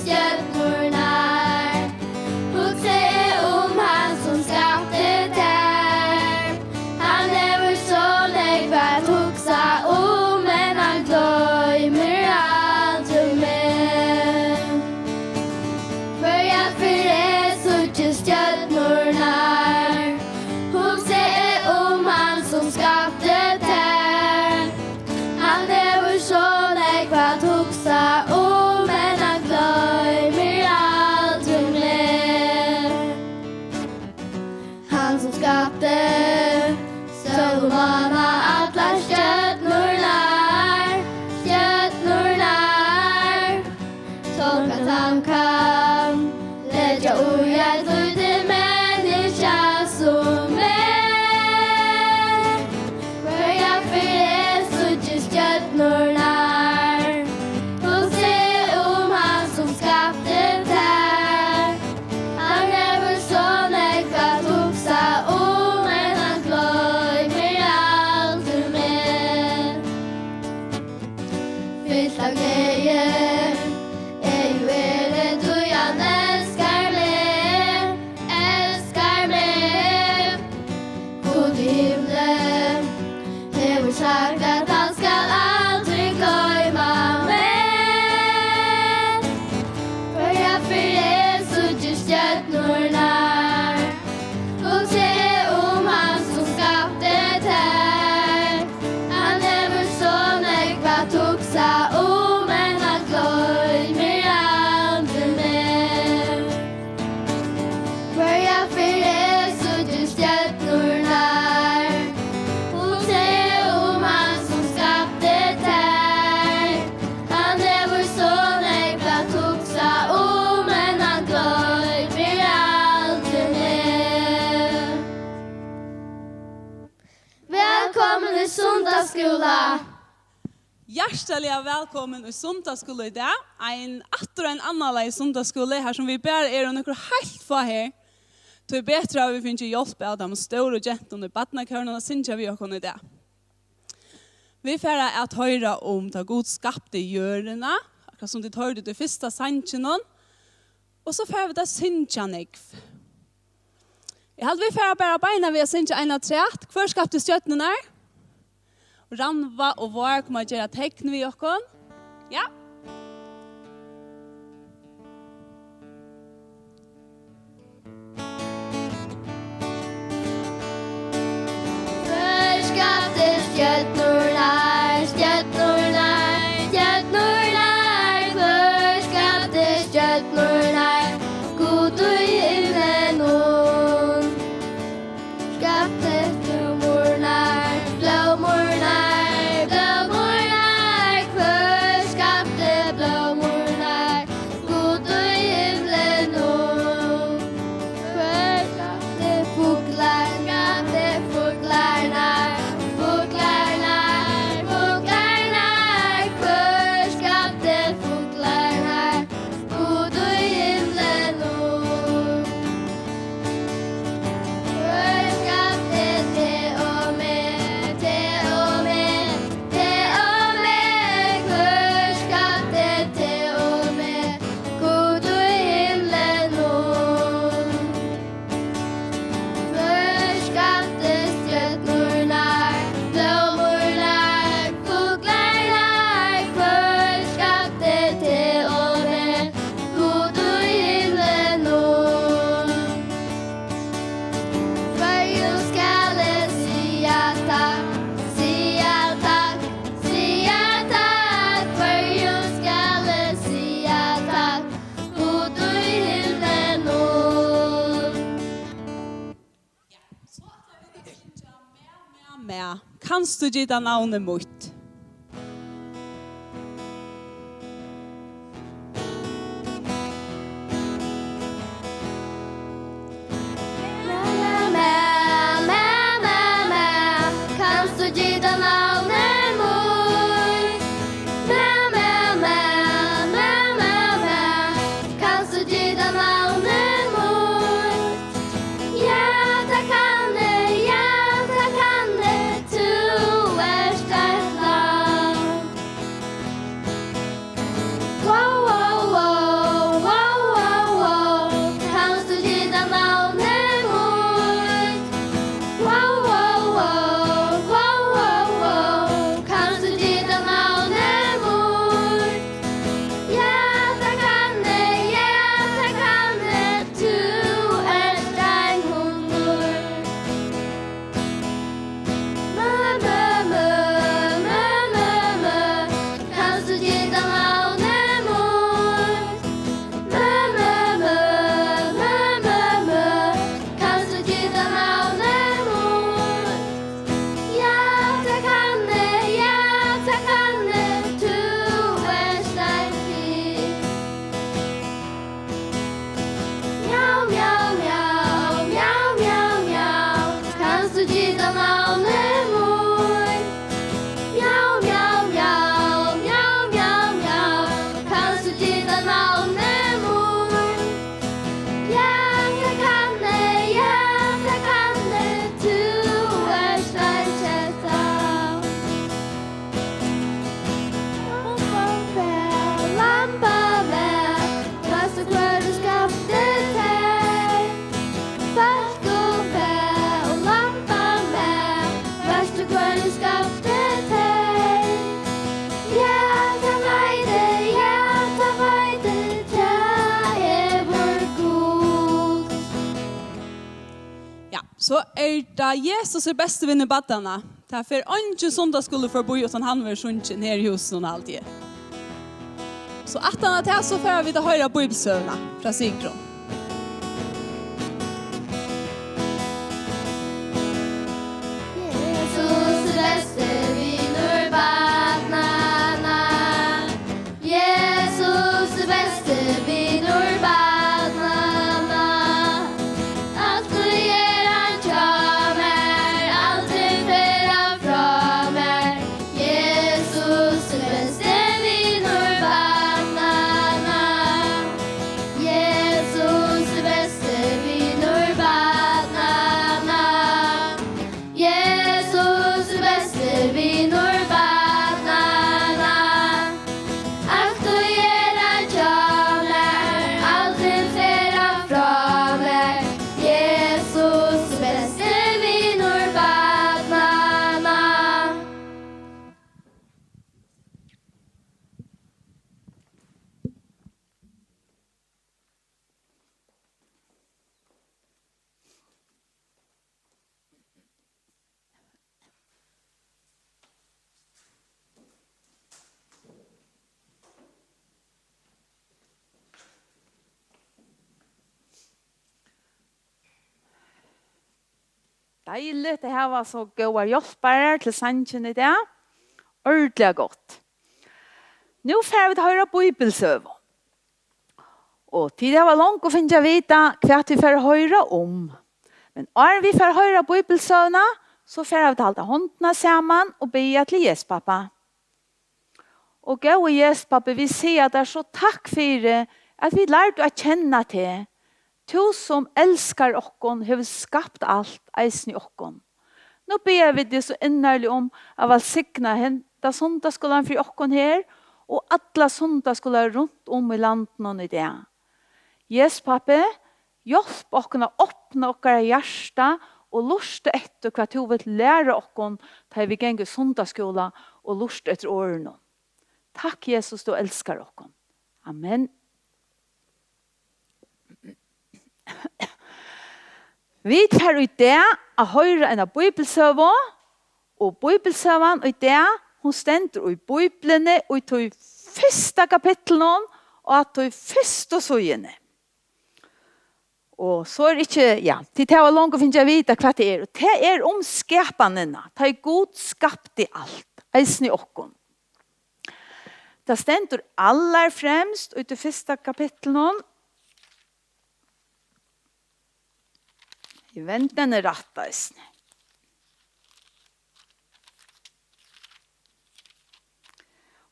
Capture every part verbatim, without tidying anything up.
Stjørnurnar. Hugsi eg um hann, sum skapti tær. Hann hevur so nógv at hugsa um, men hann gloymir aldri meg. Hvørja ferð eg síggi stjørnurnar, hugsi eg um hann, sum skapti tær. Hann hevur so nógv at hugsa um, men hann gloymir aldri meg. Hann, sum skapti sól og mána, allar stjørnurnar, stjørnurnar. Tók hann tankan, leggja í eitt lítið menniskja sum meg. Hvørja ferð eg síggi stjørnurnar, hugsi eg um hann, sum skapti tær. Hann hevur so nógv at hugsa um, men hann gloymir aldri meg. Fylt av gleði eg jú eri, tí hann elskar meg, elskar meg. Gud í himli hevur sagt, at hann skal aldri gloyma meg. Hvørja ferð eg síggi stjørnurnar, hugsi eg um hann, sum skapti tær. Hann hevur so nógv at hugsa um, men hann gloymir aldri meg. Hvørja ferð eg síggi stjørnurnar, hugsi eg um hann, sum skapti tær. Hann hevur so nógv at hugsa um, men hann gloymir aldri meg. Vælkomin í sunnudagsskúla. Hjartaliga vælkomin í sunnudagsskúla í dag. Ein, aftur ein annarleiðis sunnudagsskúli, har sum vit bara eru nøkur heilt fá her. Tíbetur hava vit fingið hjálp av teimum stóru gentunum í barnakórinum at syngja við okkum í dag. Vit fara at hoyra um, tá Gud skapti jørðina, akkurát sum tit hoyrdu í tí fyrsta sanginum. Og so fara vit at syngja nógv. Eg haldi, vit fara bara beinanvegin at syngja ein afturat. Hvør skapti stjørnurnar? Rannvá og Vár koma at gera tekn við okkum. Ja. Hvør skapti stjørnurnar, stjørnurnar, stjørnurnar? Hvør skapti stjørnurnar? Gud í himlinum. Skapti blómurnar, blómurnar, blómurnar? Hvør skapti blómurnar? Gud í himlinum. Hvør skapti fuglarnar, fuglarnar, fuglarnar, fuglarnar? Hvør skapti fuglarnar? Gud í himlinum. Hvør skapti teg og meg, teg og meg, teg og meg? Hvør skapti teg og meg? Gud í himlinum. Hvør skapti stjørnurnar, blómurnar, fuglarnar? Hvør skapti teg og meg? Gud í himlinum. Hvørjum skal eg siga takk, siga takk, siga takk? Hvørjum skal eg siga takk, Gud í himlinum? Ja, so ætla vit at syngja Mæ, mæ, mæ. Kanst tú gita navnið mítt? Mæ, mæ, mæ, mæ, mæ, mæ, mæ. Kanst tú gita navnið mítt? Mæ, mæ, mæ, mæ, mæ, mæ. Kanst tú gita navnið mítt? Ja, tað kann eg, ja, tað kann eg. Tú ert eitt So er tað Jesus er besti vinur barnanna. Tað fer eingin sunnudagsskúli forbí, uttan hann verður sungin her í húsinum, haldi eg. So aftan á tað, so fara vit at hoyra bíbilsøguna frá Sigrun. Jesus er besti vinur barnanna. Jesus er besti vinur barnanna. Altíð er hann hjá mær, aldri fer hann frá mær. Jesus er besti vinur barnanna. Jesus er besti vinur barnanna. Jesus er besti vinur barnanna. Altíð er hann hjá mær, aldri fer hann frá mær. Jesus er besti vinur barnanna. Deiligt at hava so góðar hjálparar til sangin í dag. Ordiliga gott. Nú fara vit at hoyra bíbilsøgu. Og tit hava longu fingið at vita, hvat vit fara at hoyra um. Men áðrenn vit fara at hoyra bíbilsøguna, so fara vit at halda hondina saman og biðja til Jesu Pápa. Og góði Jesu Pápi, vit siga tær so takk fyri, at vit lærdu at kenna teg. Tú sum elskar okkum, hevur skapt alt, eisini okkum. Nú biðja vit teg so innarliga um at vælsigna henda sunnudagsskúlan fyri okkum her og allar sunnudagsskúlar runt um í landinum í dag. Jesu Pápi, hjálp okkum at opna okkara hjarta og lurta eftir, hvat tú vilt læra okkum, tá ið vit ganga í sunnudagsskúla og lurta eftir orðunum. Takk, Jesus, tú elskar okkum. Amen. Vit fara í dag at hoyra eina bíbilsøgu, og bíbilsøgan í dag, hon stendur í Bíbliuni, í tí fyrsta kapitlinum og á tí fyrstu síðuni. Og so er ikki, ja, tit hava longu fingið at vita, hvat tað er. Og tað er um skapanina, tá ið Gud skapti alt, eisini okkum. Tað stendur allarfremst í tí fyrsta kapitlinum. Eg vendi henni rætt eisini.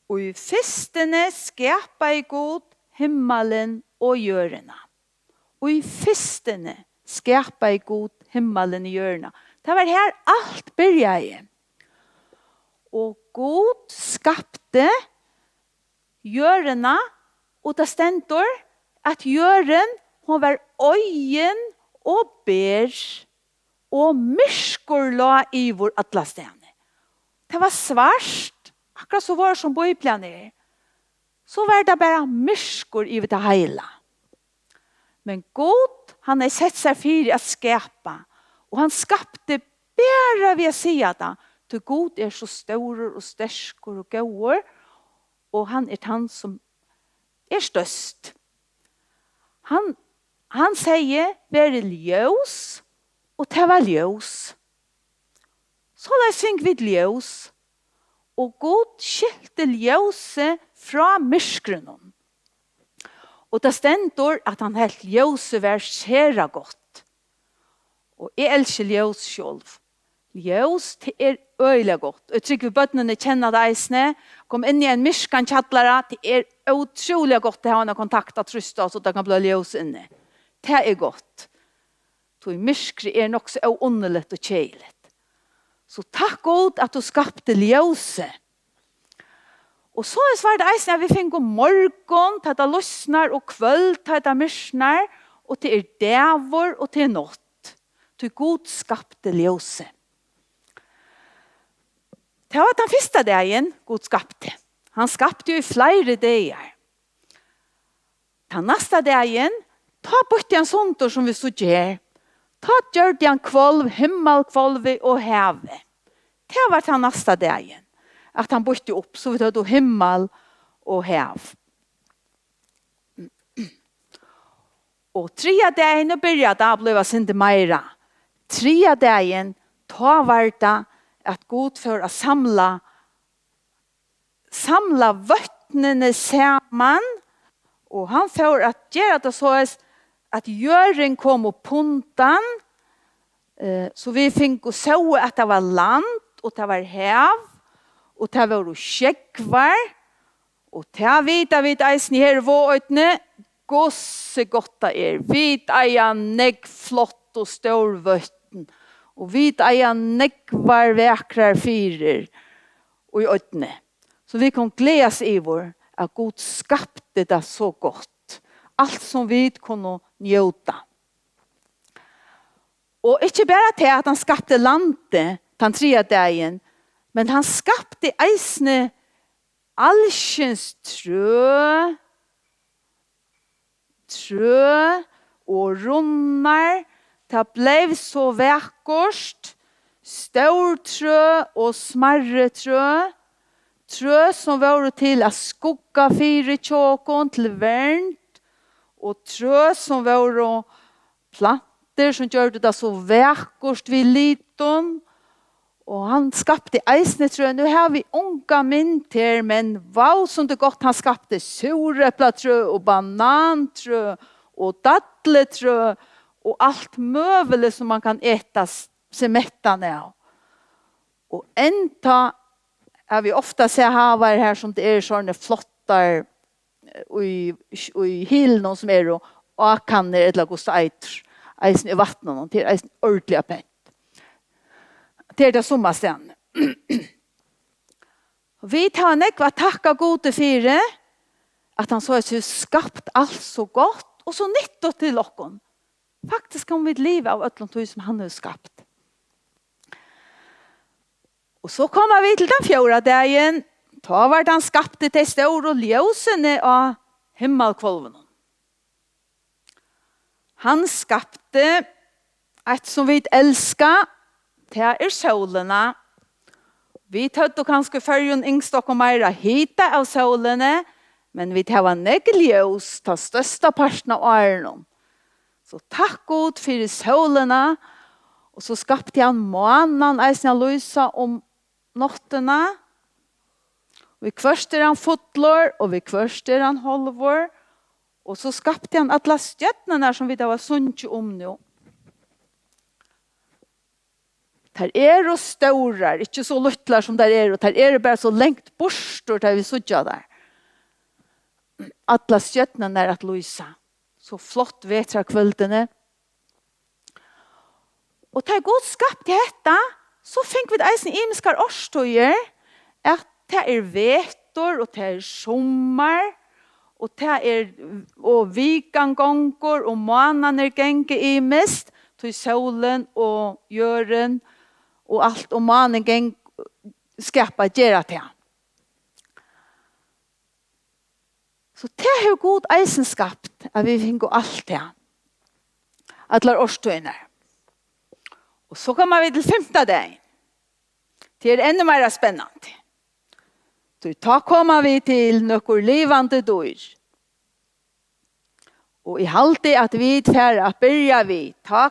Og í fyrstuni skapaði Gud himmalin og jørðina. Og í fyrstuni skapaði Gud himmalin og jørðina. Tað var har alt byrjaði. Og Gud skapti jørðina, og tað stendur, at jørðin, hon var oyðin og ber, og myrkur lá yvir allastaðni. Tað var svart, akkurát so var sum Bíblian er. So var tað bara myrkur yvir tað heila. Men Gud, hann hevði sett sær fyri at skapa, og hann skapti bara við at siga tað, tí Gud er so stórur og sterkur og góður, og hann er tann, sum er størst. Hann, hann segði: "Verið ljós," og tað var ljós. Soleiðis fingu vit ljós, og Gud skilti ljósið frá myrkrinum. Og tað stendur, at hann helt ljósið var sera gott. Og eg elski ljós sjálv. Ljós, tað er øgiliga gott. Og eg trúgvi, børnini kenna tað eisini. Kom inn í ein myrkan kjallara, tað er ótrúliga gott at hava eina kontakt at trýsta á, so tað kann blíva ljós inni. Tað er gott. Tí myrkrið er nokk so óunniligt og keðiligt. So takk Gud, at tú skapti ljósið. Og soleiðis var tað eisini, at vit fingu morgun, tá tað lýsnar, og kvøld, tá tað myrknar, og tað er dagur, og tað er nátt. Tí Gud skapti ljósið. Tað var tann fyrsta dagin, Gud skapti. Hann skapti jo í fleiri dagar. Tann næsta dagin, tá býtti hann sundur, sum vit síggja her. Tá gjørdi hann hvolv, himmalhvolvið og havið. Tað var tann næsta dagin, at hann býtti upp, so vit høvdu himmal og hav. Og triðja dagin, nú byrjar tað at blíva eitt sindur meira. Triðja dagin, tá var tað, at Gud fór at samla, samla vøtnini saman, og hann fór at gera tað soleiðis, at jørðin kom upp undan, eh, so vit fingu, sóu, at tað var land, og tað var hav, og tað vóru sjógvar, og tað vita vit eisini her í Vágoynni, hvussu gott tað er. Vit eiga nógv flott og stór vøtn, og vit eiga nógvar vakrar firðir í oynni, sum vit kunnu gleðast yvir, at Gud skapti tað so gott, alt sum vit kunnu njóta. Og ikki bara tað, at hann skapti landið tann triðja dagin, men hann skapti eisini alskyns trø, trø og runnar. Tað bleiv so vakurt, stór trø og smærri trø, trø sum vóru til at skugga fyri hjá okkum, til vernd, og trø sum vóru plantur sum gjørdu tað so vakurt við litum. Og hann skapti eisini trø. Nú havi eg onga mynd her, men vá, sum tað er gott, hann skapti súreplatrø og banantrø og dadlutrø og alt møguligt sum man kann eta s-, seg mettan av. Og enntá havi eg ofta sæð havar her, sum tað eru sovorðnar flottar, eh, í, í hylunum, sum eru ákannir, ella hvussu tað eitur, eisini í vatninum. Tað er eisini ordiliga pent. Tað er tað summastaðni. Vit hava nógv at takka Gudi fyri, at hann soleiðis hevur skapt alt so gott og so nyttigt til okkum. Faktiskt kunnu vit liva av øllum tí, sum hann hevur skapt. Og so koma vit til tann fjórða dagin. Tá var hann skapti tey stóru ljósini á himmalhvolvinum. Hann skapti eitt, sum vit elska, tað er sólina. Vit høvdu kanska í Føroyum ynskt okkum meira hita av sólini, men vit hava nógv ljós tann størsta partin av árinum. So takk Gud fyri sólina, og so skapti hann mánan eisini at lýsa um náttina. Viðhvørt er hann fullur, og viðhvørt er hann hálvur. Og so skapti hann allar stjørnurnar, sum vit hava sungið um nú. Tær eru stórar, ikki so lítlar sum tær eru, tær eru bara so langt burtur, tá vit síggja tær. Allar stjørnurnar at lýsa. So flott vetrarkvøldini. Og tá Gud skapti hetta, so fingu vit eisini ymiskar árstíðir, at tað er vetur, og tað er summar, og tað er, og vikan gongur, og mánarnir ganga ymiskt, tí sólin og jørðin og alt, og mánin geng-, skapa, gera tað. So tað hevur Gud eisini skapt, at vit fingu alt tað. Allar árstíðirnar. Og so koma vit til fimta dagin. Tað er enn meira spennandi. Tí tá koma vit til nøkur livandi dýr. Og eg haldi, at vit fara at byrja við, tá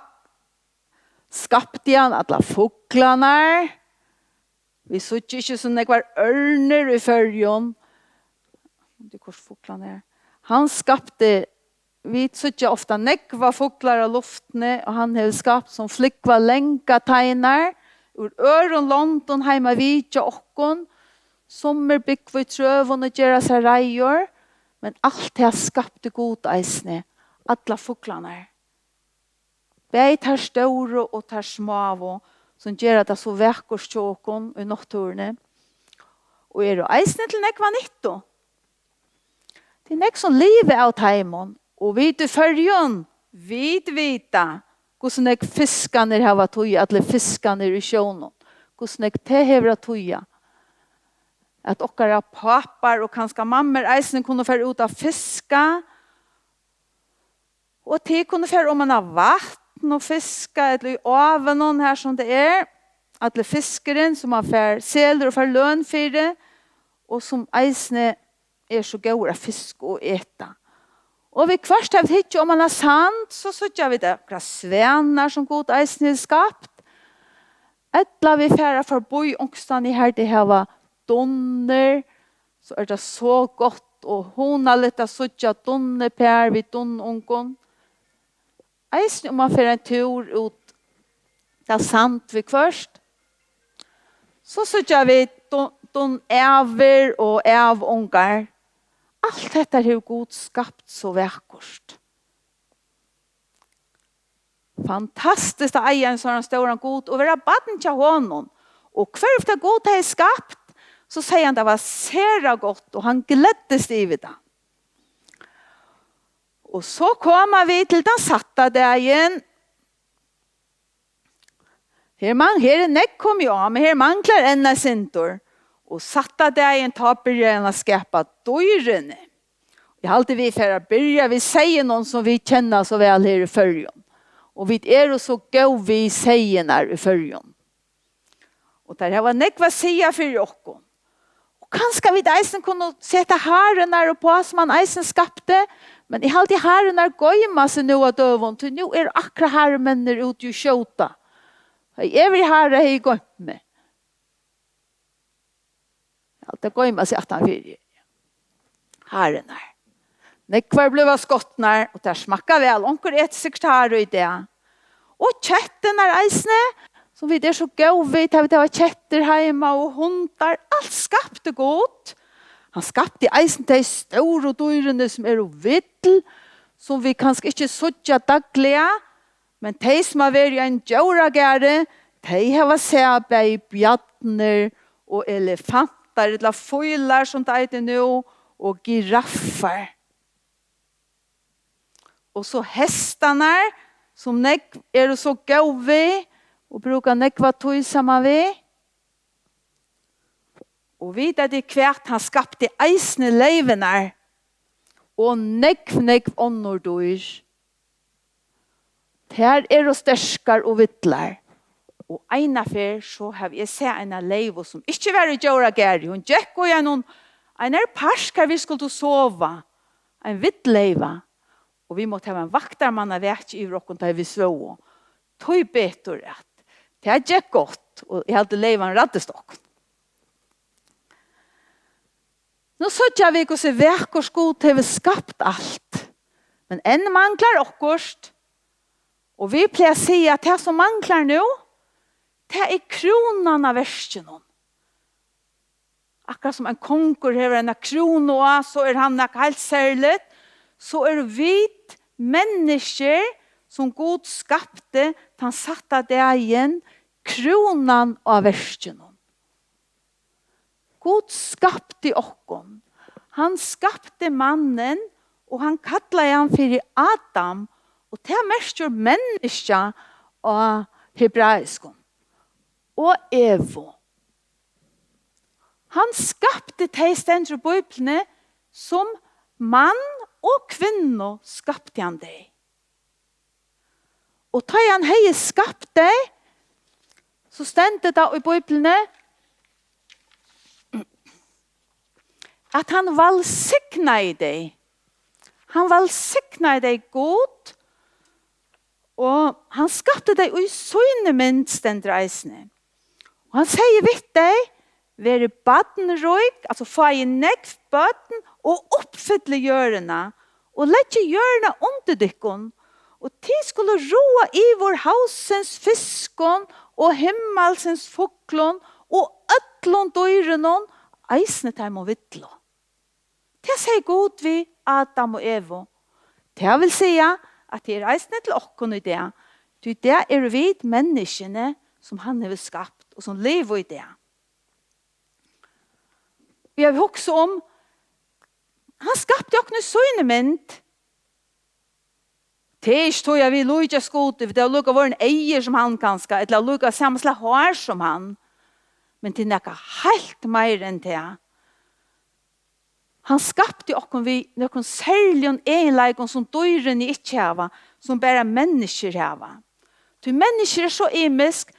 skapti hann allar fuglarnar. Vit síggja ikki so nógvar ørnir í Føroyum. Tað er hvørt fuglarnar eru. Hann skapti, vit síggja ofta nógvar fuglar á luftini, og hann hevur skapt, sum flúgva langar teinar úr øðrum londum heim at vitja okkum. Summir búgva í trøum og gera sær reiður, men alt tað skapti Gud eisini, allar fuglarnar. Bæði tær stóru og tær smáu, sum gera tað so vakurt hjá okkum í náttúruni, og eru eisini til nógva nyttu. Tað er nógv sum liva av teimum, og vit í Føroyum, vit vita, hvussu nógv fiskarnir hava at týða, allir fiskarnir í sjónum, hvussu nógv tað hevur at týða. At okkara pápar og kanska mammur eisini kunnu fara út at fiska, og tit kunnu fara oman á vatn, vatn og fiska, ella í áunum, har sum tað er, allur fiskurin, sum man fær, selur og fær løn fyri, og sum eisini er so góður at fiska og eta. Og viðhvørt, tá vit hyggja oman á sand, so síggja vit onkrar svanar, sum Gud eisini hevur skapt. Ella vit fara forbí onkustaðni, har tey hava dunnur, so er tað so gott og hugnaligt at síggja dunnupar við dunnungum. Eisini um man fer ein túr út á sand viðhvørt, so síggja vit dun-, dunnævur og ævungar. Alt hetta hevur Gud skapt so vakurt. Fantastiskt at eiga ein sånn stóran Gud og vera barn hjá honum. Og hvør tað Gud hevði skapt, so segði hann, tað var sera gott, og hann gleddist yvir tað. Og so koma vit til tann sætta dagin. Her man-, her er nógv komið á, men her manglar enn eitt sindur. Og sætta dagin, tá byrjar hann at skapa dýrini. Eg haldi, vit fara at byrja við seyðinum, sum vit kenna so væl her í Føroyum. Og vit eru so góð við seyðirnar í Føroyum. Og teir hava nógv at siga fyri okkum. Og kanska vit eisini kunnu seta harurnar uppá, sum hann eisini skapti, men eg haldi, harurnar goyma seg nú á døgum, tí nú eru akkurát harumennir úti og skjóta. Tá eg var í hara, hevði eg goymt meg. Ja, tað goyma seg aftan fyri. Harurnar. Nógvar blíva skotnar, og tær smakka væl. Onkur etur sikkurt haru í dag. Og ketturnar eisini, sum vit eru so góð við, tá vit hava kettur heima og hundar. Alt skapti Gud. Hann skapti eisini tey stóru dýrini, sum eru vill, sum vit kanska ikki síggja dagliga. Men tey, sum hava verið í einum djóragarði, tey hava sæð bæði bjarnir og elefantar, ella fílar, sum tað eitur nú, og giraffar. Og so hestarnar, sum nógv eru so góð við og brúka nógva tíð saman við. Og vita tit hvat, hann skapti eisini leyvurnar og nógv, nógv onnur dýr. Tær eru sterkar og villar. Og eina ferð so havi eg sæð eina leyvu, sum ikki var í djóragarði. Hon gekk í einum, einari park, har vit skuldu sova. Ein vill leyva. Og vit máttu hava ein vaktarmann at vakja yvir okkum, tá vit svóvu. Tíbetur at tað gekk gott, og eg haldi, leyvan ræddist okkum. Nú síggja vit, hvussu vakurt Gud hevur skapt alt. Men enn manglar okkurt, og vit plaga at siga, at tað, sum manglar nú, tað er krúnan av verkinum. Akkurát sum ein kongur hevur eina krúnu á, so er hann nakað heilt serligt. So eru vit menniskjur, sum Gud skapti tann sætta dagin, krúnan á verkinum. Gud skapti okkum. Hann skapti mannin, og hann kallaði hann fyri Adam, og tað merkir menniskja á hebraiskum. Og Evu. Hann skapti tey, stendur í Bíbliuni, sum mann og kvinnu skapti hann tey. Og tá hann hevði skapt tey, so stendur tað í Bíbliuni, at hann vælsignaði tey. Hann vælsignaði tey, Gud, og hann skapti tey í síni mynd, stendur eisini. Og hann segði við tey: "Verið barnrík", altso fáið nógv børn, "og uppfyllið jørðina, og leggið jørðina undir tykkum, og tit skulu ráða yvir havsins fiskum og himmalsins fuglum og øllum dýrunum, eisini teimum villu." Tað segði Gud við Adam og Evu. Tað vil siga, at tað er eisini til okkum í dag, tí tað eru vit, menniskjuni, sum hann hevur skapt og sum liva í dag. Og eg vil hugsa um, hann skapti okkum í síni mynd. Tað er ikki tí, at vit líkjast Gudi, vit hava líka vorðin eygu sum hann kanska, ella líka sama slag hár sum hann. Men tað er nakað heilt meira enn tað. Hann skapti okkum við nøkrum serligum eginleikum, sum dýrini ikki hava, sum bara menniskjur hava. Tí menniskju eru so ymisk,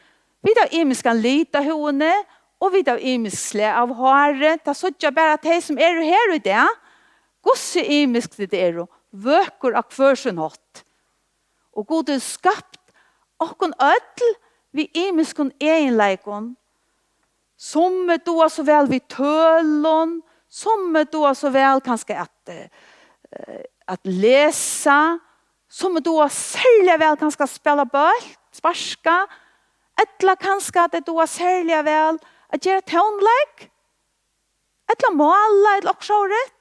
vit hava ymiskan lit á húðini, og vit hava ymisk slag av hári. Tað síggja bara tey, sum eru her í dag, hvussu ymisk tit eru, vøkur á hvør sín hátt. Og Gud hevur skapt okkum øll við ymiskum eginleikum. Summi duga so væl við tølum, summi duga so væl kanska at, eh, at lesa, summi duga serliga væl kanska at spæla bólt, sparka, ella kanska at tey duga serliga væl at gera tónleik, ella mála, ella okkurt sovorðið.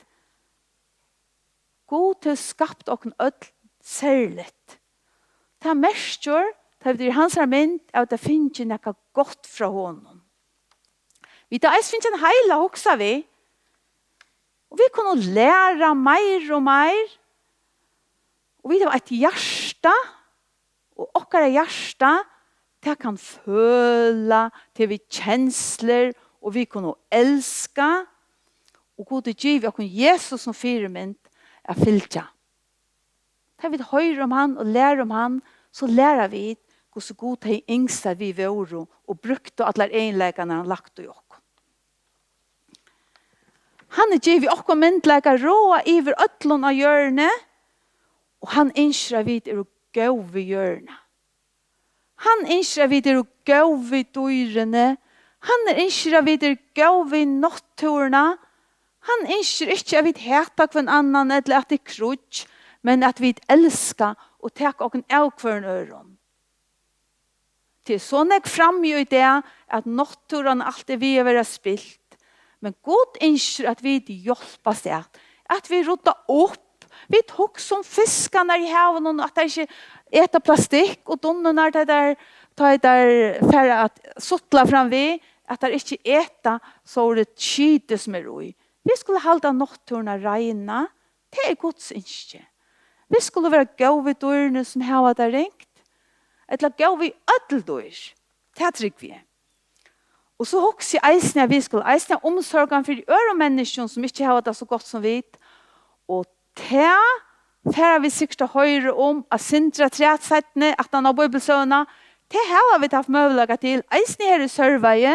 Gud hevur skapt okkum øll serligt. Tað merkir, tá vit eru í hansara mynd, at vit hava fingið nakað gott frá honum. Vit hava eisini fingið ein heila at hugsa við. Og vit kunnu læra meir og meir. Og vit hava eitt hjarta, og okkara hjarta, tað kann føla, tað er við kenslur, og vit kunnu elska. Og Gud hevur givið okkum Jesus sum fyrimynd at fylgja. Tá vit hoyra um hann og læra um hann, so læra vit, hvussu Gud hevði ynskt, at vit vóru, og brúktu allar eginleikarnar, hann lagt í okkum. Hann hevur givið okkum myndugleika at ráða yvir øllum á jørðini, og hann ynskir, at vit eru góð við jørðina. Hann ynskir, at vit eru góð við dýrini. Hann ynskir, at vit eru góð við náttúruna. Hann ynskir ikki, at vit hata hvønn annan ella at tað er kríggj, men at vit elska og taka okkum av hvørjum øðrum. Tað er so nógv frammi í dag, at náttúran alt er við at verða spilt. Men Gud ynskir, at vit hjálpast at, at vit rudda upp. Vit hugsa um fiskarnar í havinum, at teir ikki eta plastikk, og dunnurnar, tá teir, tá teir fara at sutla fram við, at teir ikki eta sovorðið skitið sum er í. Vit skulu halda náttúruna reina. Tað er Guds ynski. Vit skulu vera góð við dýrini sum hava tað ringt, ella góð við øll dýr. Tað trúgvi eg. Og so hugsi eg eisini, at vit skulu eisini hava umsorgan fyri øðrum menniskjum, sum ikki hava tað so gott sum vit. Og tað fara vit sikkurt at hoyra um, at sindra afturat seinni, aftan á bíbelsøguna. Tað hava vit havt møguleika til, eisini her í Sørvági,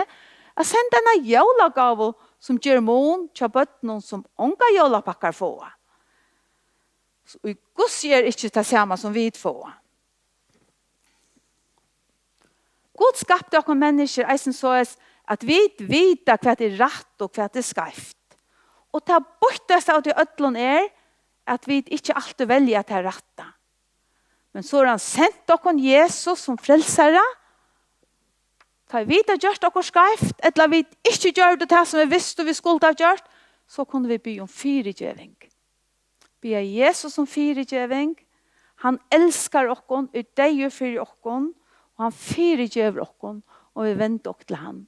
at senda eina jólagávu, sum ger mun hjá børnum, sum ongar jólapakkar fáa. Og Guds er ikki tað sama sum vit fáa. Gud skapti okkum menniskjur eisini soleiðis, at vit vita, hvat er rætt og hvat er skeivt. Og tað býttasta av tí øllum er, at vit ikki altíð velja tað rætta. Men so hevur hann sent okkum Jesus sum frelsara. Tá vit hava gjørt okkurt skeivt, ella vit ikki gjørdu tað, sum vit vistu, vit skuldu hava gjørt, so kunnu vit biðja um fyrigeving. Biðja Jesus um fyrigeving. Hann elskar okkum, er deyður fyri okkum, og hann fyrigevur okkum, um vit venda okkum til hann.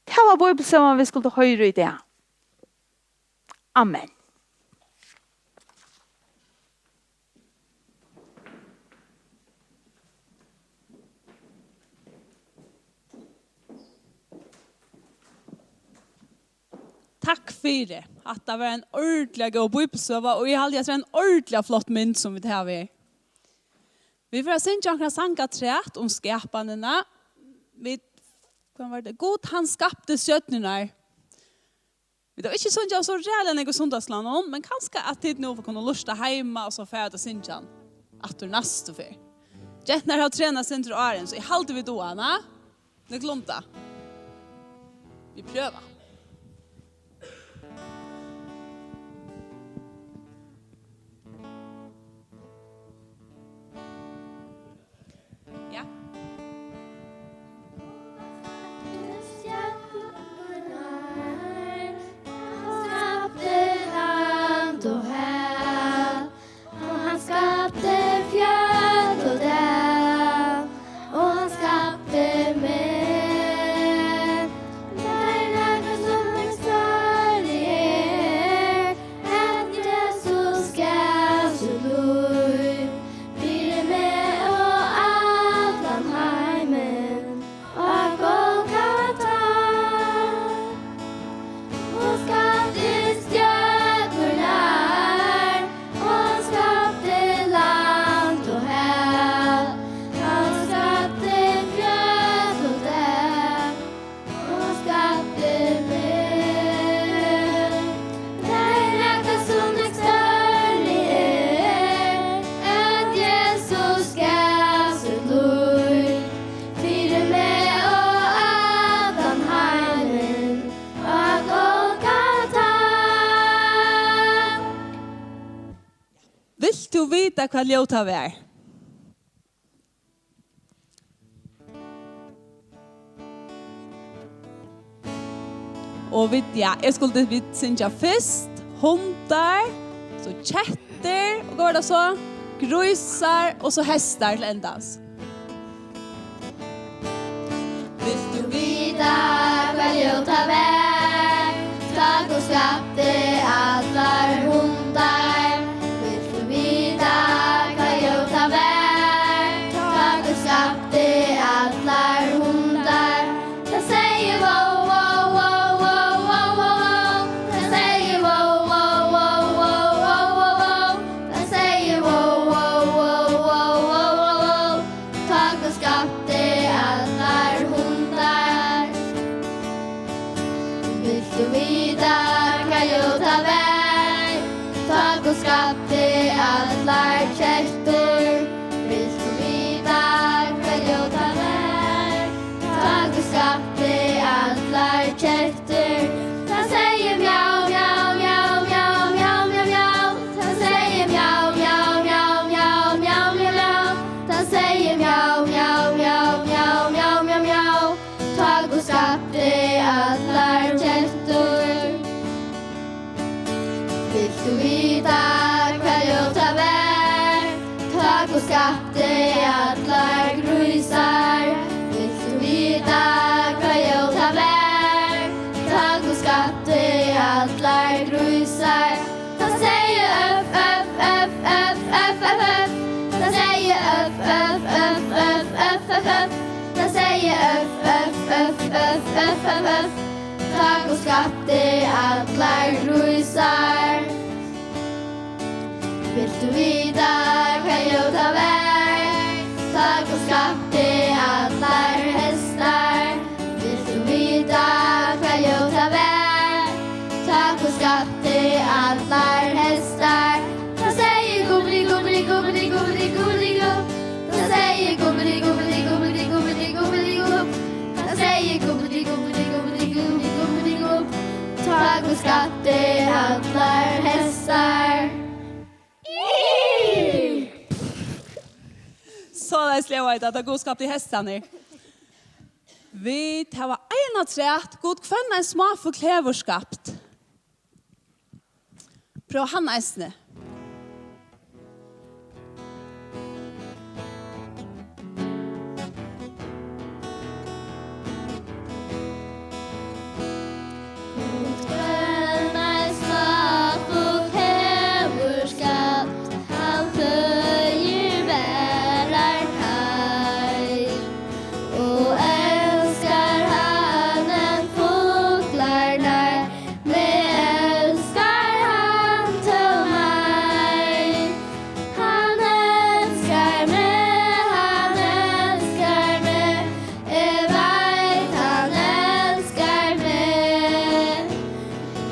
Tað var bíbelsøgan, vit skuldu hoyra í dag. Amen. Takk fyri. Hatta var ein ordiliga góð bíbelsøga, og eg haldi, at tað er ein ordiliga flott mynd, sum vit hava her. Vit fara at syngja onkran sang afturat um skapanina. Vit, hvønn var tað? Gud, hann skapti stjørnurnar. Vit hava ikki sungið so ræðuliga nógv í sunnudagsskúlanum, men kanska at tit nú kunnu lurta heima og so fara at syngja hann aftur næstu ferð. Genturnar hava trenað eitt sindur áðrenn, so eg haldi, vit duga hana. Nøkulunda. Vit prøva. Ja. Skapti land og hav, og hann skapti fjøll og dal, og hann skapti meg. Tað er nakað Tú vitar, hvat ljóð tað var. Og vit, ja, eg skuldi, vit syngja fyrst hundar, so kettur, og hvat var tað so? Grísar, og so hestar til endans. Vilt tú vita, hvat ljóð tað var, tá Gud skapti allar hundar? Vilt tú vita, hvat ljóð tað var, tá Gud skapti allar hundar? Tað segði vó, vó, vó, vó. Tað segði vó, vó, vó. Tað segði vó, vó, vó. Tá Gud skapti allar hundar. Vilt tú vita, hvat ljóð tað var, tá Gud skapti allar kettur? Vilt tú vita, hvat ljóð tað var, tá Gud skapti allar kettur? Tað segði mjau, mjau, mjau. Tað segði mjau, mjau, mjau. Tað segði mjau, mjau, mjau. Tá Gud skapti allar kettur. Vilt tú vita, hvat ljóð tað var, tá Gud skapti allar grísar? Vilt tú vita, hvat ljóð tað var, tá Gud skapti allar grísar? Tað segði øff, øff, øff. Tað segði øff, øff, øff. Tað segði øff, øff, øff. Tá Gud skapti allar grísar. Vilt tú vita, hvat ljóð tað var, tá Gud skapti allar hestar? Vilt tú vita, hvat ljóð tað var, tá Gud skapti allar hestar? Tað segði gubli, gubli, gubli, gubli, gubli, gub. Tað segði gubli, gubli, gubli, gubli, gubli, gub. Tað segði gubli, gubli, gubli, gubli, gubli, gub. Tá Gud skapti allar hestar. Soleiðis ljóðaði tað, tá Gud skapti hestarnar. Vit hava ein afturat. Gud, hvønn ein smáfugl hevur skapt. Prøva hann eisini. Gud, hvønn ein smáfugl hevur skapt, hann føðir, varar teir. Og elskar hann enn fuglarnar, meg elskar hann tó meir. Hann elskar meg, hann elskar meg, eg veit, hann elskar meg.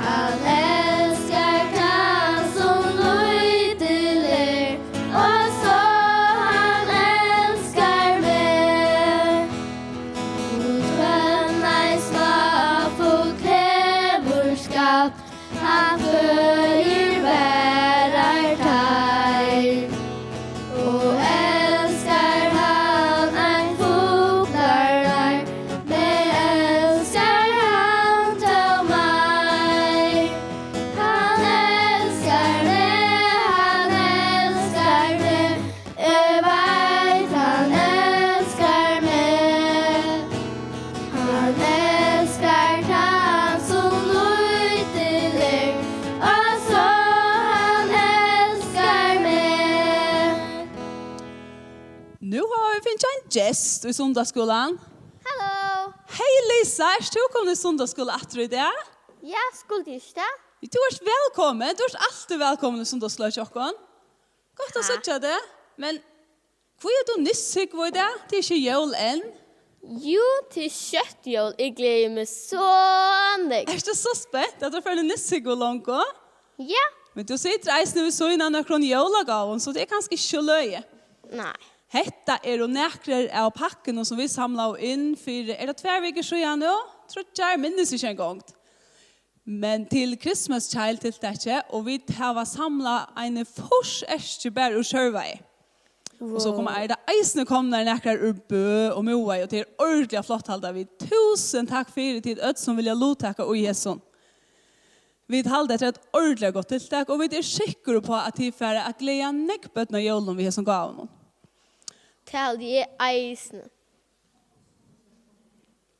Hann elskar tann, sum lítil er, og so hann elskar meg. Gud, hvønn ein smáfugl hevur skapt, hann føðir, varar teir. Og elskar hann enn fuglarnar, meg elskar hann tó meir. Hann elskar meg, hann elskar meg, eg veit, hann elskar meg. Hann elskar tann, sum lítil er, og so hann elskar meg. Nú hava vit fingið ein gest í sunnudagsskúlan. Halló! Hey Lisa, ert tú komin í sunnudagsskúla aftur í dag? Ja, skuldi ikki tað? Tú ert vælkomin. Tú ert altíð vælkomin í sunnudagsskúla hjá okkum. Gott at Takk. síggja teg. Men hví er tú nissuhúgvu í dag? Tað er ikki jól enn. Jú, tað er skjótt jól. Eg gleði meg so nógv. Ert tú so spent at tú fær eina nissuhúgvu longu? Ja. Men tú situr eisini við síðuna av nøkrum jólagávum, so tað er kanska ikki so løgið. Nei. Hetta eru nakrar av pakkunum, sum vit samlaðu inn fyri, er tað tvær vikur síðan nú? Tríggjar, minnist ikki eingong. Men til Christmas Child-tiltakið, og vit hava samlað eini fýrs eskjur bara úr Sørvági. Og so koma, eru tað eisini komnar nakrar úr Bø og Miðvági, og tað er ordiliga flott, halda vit. Túsund takk fyri tit øll sum vilja luttaka í hesum. Vit halda, hetta er eitt ordiliga gott tiltak, og vit eru sikkur uppá, at tit fara at gleða nógv børn á jólum við hesum gávunum. Tað haldi eg eisini.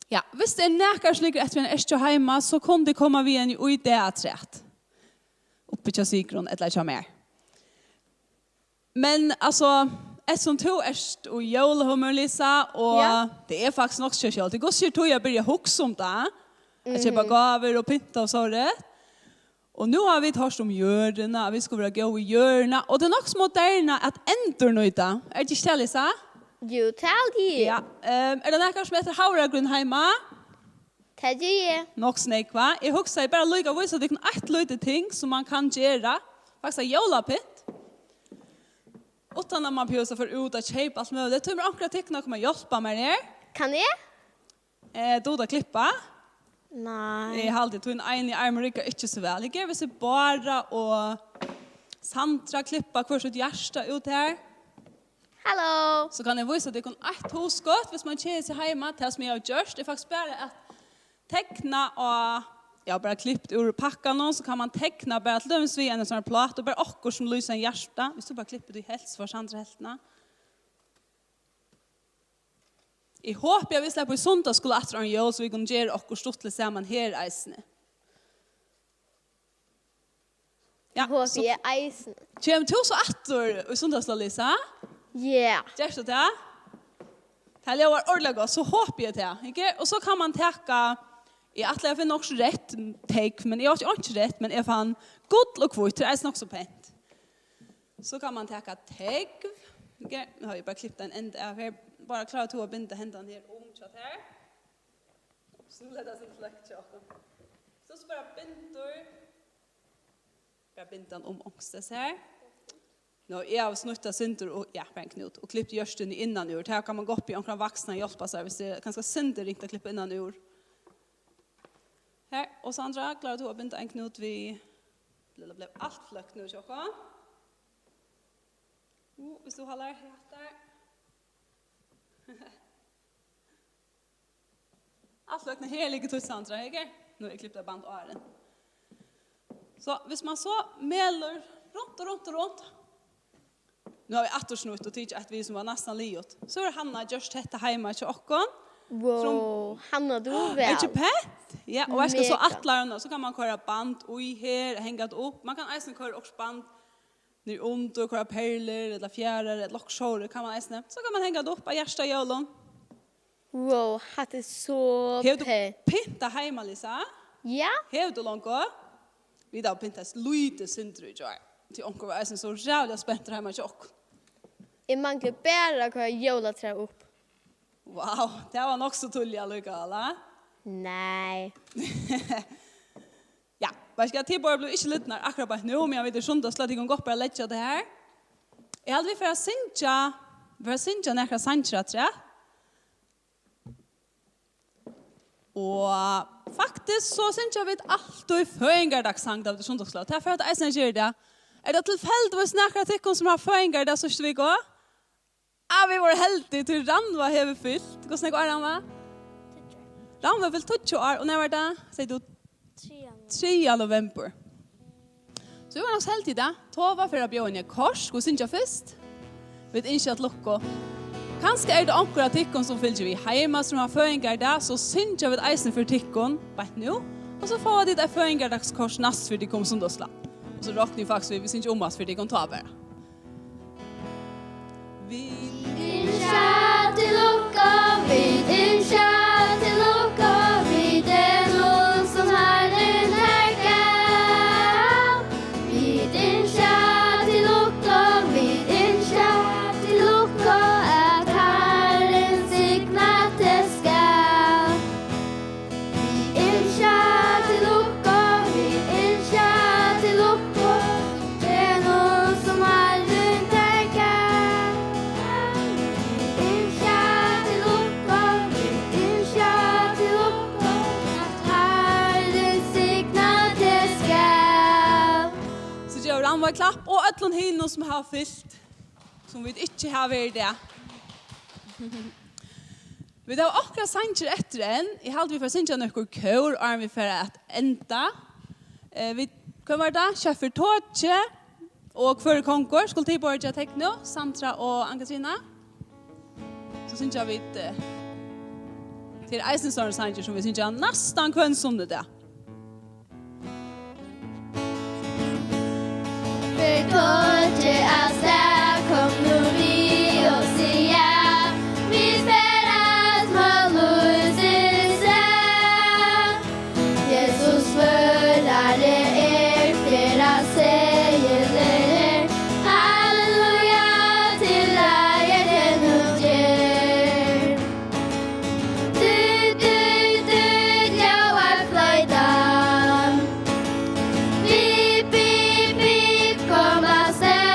Ja, viss tað er nakar sum liggur eftir ein eskju heima, so kunnu tit koma við henni í dag afturat. Uppi hjá Sigrun ella hjá mær. Men, altso, eftirsum tú ert í jólahumør, Lisa, og Ja. tað er faktiskt nokk so skjótt. Tað er gott, sigur tú, at byrja at hugsa um tað. At keypa Mhm. gávur og pynta og sovorðið. Og nú hava vit hoyrt um jørðina, at vit skulu vera góð við jørðina. Og tað er nokk so moderna at endurnýta. Er tað ikki tað, Lisa? Jú, tað er tað. Ja, ehm, er tað nakar sum etur havragrýn heima? Tað geri eg. Nokk so nógv, hvat? Eg hugsaði bara líka at vísa tykkum eitt lítið ting sum man kann gera. Faktiskt eitt jólapynt. Uttan at man behøvist at fara út at keypa alt møguligt. Tímir onkur av tykkum at koma at hjálpa mær her? Kann eg? Eh, dugir tú at klippa? Nei. Eg haldi, tín eini armur riggar ikki so væl. Eg geri, viss Bára og Sandra klippa hvør sítt hjarta út her. Halló. So kann eg vísa tykkum eitt hugskot, viss man keðir seg heima. Tað sum eg havi gjørt, er faktiskt bara at tekna á, eg havi bara klipt úr pakkanum, so kann man tekna bara til dømis við eini sovorðnari plátu, bara okkurt sum lýsir ein hjarta. Viss tú bara klippir tað í helvt, so fært tú aðru helvtina. Eg hopi, at vit sleppa í sunnudagsskúla aftur áðrenn jól, so vit kunnu gera okkurt stuttligt saman her eisini. Ja, Hopi so eg eisini. Kemur tú so aftur í sunnudagsskúla, Lisa? Ja. Gert tú tað? Tað ljóðar ordiliga gott, so hopi eg tað. Ikki? Og so kann man taka, eg ætlaði at finna okkurt reytt tógv, men eg átti einki reytt, men eg fann gull og hvítt, tað er eisini nokk so pent. So kann man taka tógv. Ikki? Nú havi eg bara klipt ein enda av her. Bara klárar tú at binda hendan her um hjá tær? Ups, nú leyp tað so fløkt hjá okkum. So, so bara bindur. Bara binda hann um onkustaðni her. Nú, eg havi snýtt tað sindur og, ja, bara ein knút, og klipt hjørtuni innan úr. Her kann man gott biðja onkran vaksnan hjálpa sær, viss tað er kanska sindur ringt at klippa innan úr. Her, og Sandra, klárar tú at binda ein knút við, lilla, bleiv alt fløkt nú hjá okkum. Nú, viss tú hallar her, hattar. Alt vegna her liggur títt, Sandra, ikki? Nú er klipt av band áðrenn. So, viss man so melur runt og runt og runt, nú havi eg aftur snýtt og tikið eitt við sum var næstan liðugt, so hevur Hanna gjørt hetta heima hjá okkum. Wow, Hanna, tú ert væl. Er ikki pent? Ja, og veitst tú, so Mega. Ætlar hon, so kann man koyra band í her, hanga tað upp. Man kann eisini koyra okkurt band niðurundir, koyra perlur ella fjaðrar ella okkurt sovorðið kann man eisini. So kann man hanga tað upp á hjarta jólum. Wow, hatta er so pent. Hevur tú pyntað heima, Lisa? Ja. Hevur tú longu? Vit hava pyntað eitt lítið sindur í gjár. Tí onkur var eisini so ræðuliga spentur heima hjá okkum. Eg mangli bara at koyra jólatræ upp. Wow, tað var nokk so tíðliga allíkavæl, ha? Nei. Ja, veitst tú hvat, tit báðar blíva ikki lidnar akkurát beint nú, meðan vit eru sunnudagsskúla, tit kunnu gott bara leggja tað her. Eg haldi, vit fara at syngja, vit fara at syngja nakrar sangir afturat. Og faktiskt so syngja vit altíð føðingardagssang, tá vit eru sunnudagsskúla. Tað fer at eisini gera tað. Er tað tilfeldigvis nakar av tykkum sum hava føðingardag síðstu viku? Ah, vit vóru heldig, tí Rannvá hevur fylt. Hvussu nógv ár, Rannvá? Tíggju. Rannvá hevur fylt tíggju ár, og nær var tað? Segði tú? Triðja novembur. Triðja novembur. So vit vóru nokk so heldig í dag. Tova fer at bjóða henni eitt kort. Skulu vit syngja fyrst? Vit ynskja til lukku. Kanska er tað onkur av tykkum sum fylgir við heima, sum hevur føðingardag, so syngja vit eisini fyri tykkum beint nú. Og so fáa tit eitt føðingardagskort næst fyri tykkum sunnudagsskúla. Og so rokni eg faktiskt við, vit syngja um aftur fyri tykkum tá bara. Vit ynskja til lukku, vit ynskja til lukku, við degnum sum Harrin tær gav. Vit ynskja til lukku, vit ynskja til lukku, at Harrin signa teg skal. Vit ynskja til lukku, vit ynskja til lukku, degnum sum Harrin tær gav. Vit ynskja til lukku, Klapp og øllum hinum sum hava fylgt, sum vit ikki hava verið í dag. Vit hava okkara sangir eftir enn. Eg haldi, vit fara at syngja nøkur kór, áðrenn vit fara at enda. Eh, vit, hvønn var tað? Sjef Toki og Hvør er kongur? Skulu tit borga tekno, Sandra og Ann-Katrina? So syngja vit, eh, tað er eisini sovorðnir sangir, sum vit syngja næstan hvønn sunnudag. Fer Toki av stað, kom nú við og sig ja. Vit ferðast mót lívsins stað. Jesus svørari er, ferðaseðilin er. Halleluja, til eiga teg nú ger. Tut, tut, tut, ljóðar floytan. Pip, pip, pip, kom avstað.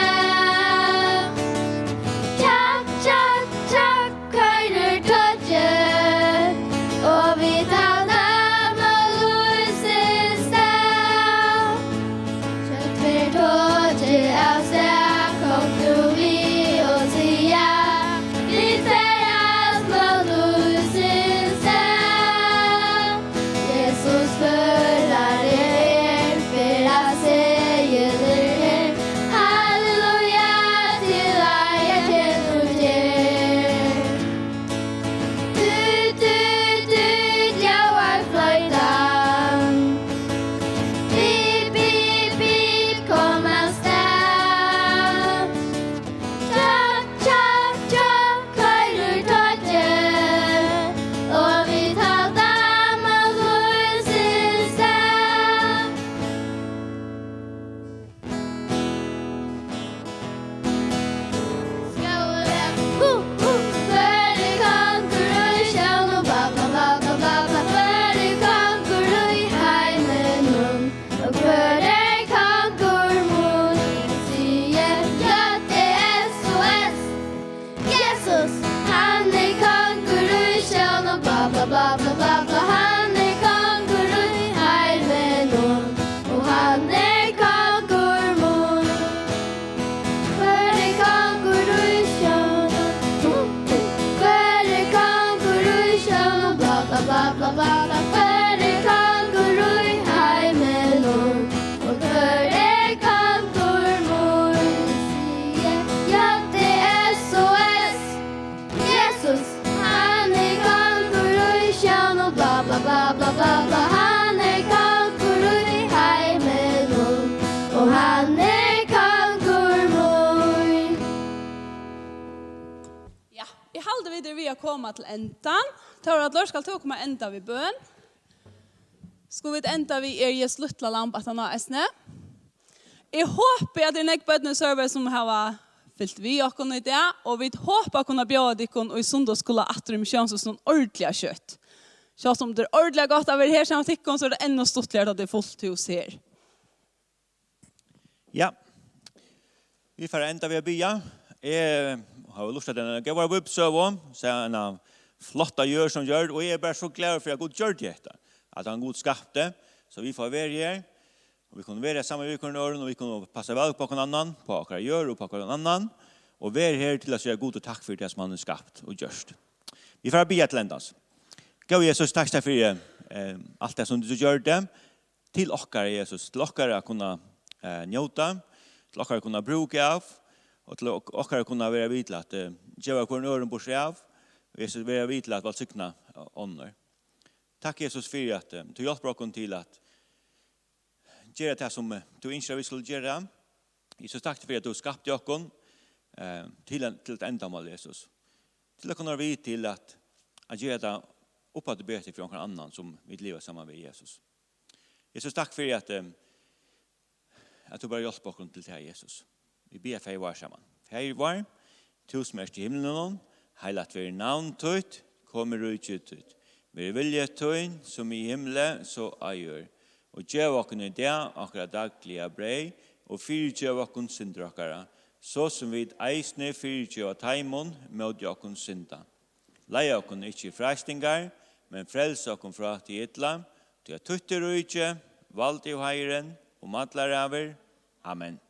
Tjakk, tjakk, tjakk, koyrir Toki. Og vit halda mót lívsins stað. Skjótt fer Toki avstað, kom tú við og sig ja. Vit ferðast mót lívsins stað. Jesus førari er, ferðaseðilin er. Halleluja, til eiga teg nú ger. Tut, tut, tut, ljóðar floytan. Pip, pip, pip, kom avstað. Tjakk, tjakk, tjakk, koyrir Toki. Og vit halda mót lívsins stað. Skúli, hu, hu. Hvør er kongur í sjónum? Bla, bla, bla. Hvør er kongur í heiminum? Og hvør er kongur mín? Sigi J E S O S. Jesus, hann er kongur í sjónum, bla, bla, bla, bla, bla, bla, hann er kongur í heiminum, og hann er kongur mín. Hvør er kongur í sjónum? Hvør er kongur í sjónum, bla, bla, bla, bla, bla, bla, hvør er kongur í heiminum? Og hvør er kongur mín? Sigi J E S O S. Jesus, hann er kongur í sjónum, bla, bla, bla, hann er kongur í heiminum, og hann er kongur mín. Ja, eg haldi, vit eru við at koma til endan. Tórhallur, skalt tú koma at enda við bøn? Skulu vit enda við Er Jesus lítla lamb aftan á eisini? Eg hopi, at tað eru nógv børn í Sørvági, sum hava fylgt við okkum í dag, og vit hopa at kunna bjóða tykkum í sunnudagsskúla aftur í Missiónshúsinum ordiliga skjótt. Sjálvt um tað er ordiliga gott at vera her saman við tykkum, so er tað enn stuttligari, tá tað er fult hús her. Ja. Vit fara enda við at biðja. Eg havi lurtað eina góða bíbliusøgu, sæð eina flotta jørð sum gjørd, og eg eri bara so glaður fyri, at Gud gjørdi hetta, at hann Gud skapti, so vit fáa verið her, og vit kunnu vera saman við hvørjum øðrum, og vit kunnu passa væl upp á hvønn annan, á okkara jørð og upp á hvønn annan, og vera her til at siga Gudi takk fyri tað, sum hann hevur skapt og gjørt. Vit fara at biðja til endans. Góði Jesus, takk, takk fyri, eh, alt tað, sum tú gjørdi. Til okkara, Jesus, til okkara at kunna, eh, njóta, til okkara at kunna brúka av, og til ok-, okkara at kunna vera við til at, eh, geva hvørjum øðrum burtur av, og Jesus, vera við til at vælsigna, eh, onnur. Takk, Jesus, fyri at, eh, tú hjálpir okkum til at gera tað sum, eh, tú ynskir at vit skulu gera. Jesus, takk fyri at tú skapti okkum, eh, til ein, til eitt endamál, Jesus. Til at kunna vera við til at, at gera tað uppaftur betri fyri onkran annan sum vit liva saman við, Jesus. Jesus, takk fyri at, eh, at tú bara hjálpir okkum til tað, Jesus. Vit biðja, Faðir vár, saman. Faðir vár, tú sum ert í himlunum, heilagt verði navn títt, komi ríki títt. Verði vilji tín, sum í himli, so á jørð. Og gev okkum í dag okkara dagliga breyð, og fyrigev okkum syndir okkara, so sum vit eisini fyrigeva teimum, móti okkum synda. Leið okkum ikki í freistingar, men frels okkum frá tí illa, tí at títt er ríki, valdið og heiðurin um allar ævir. Amen.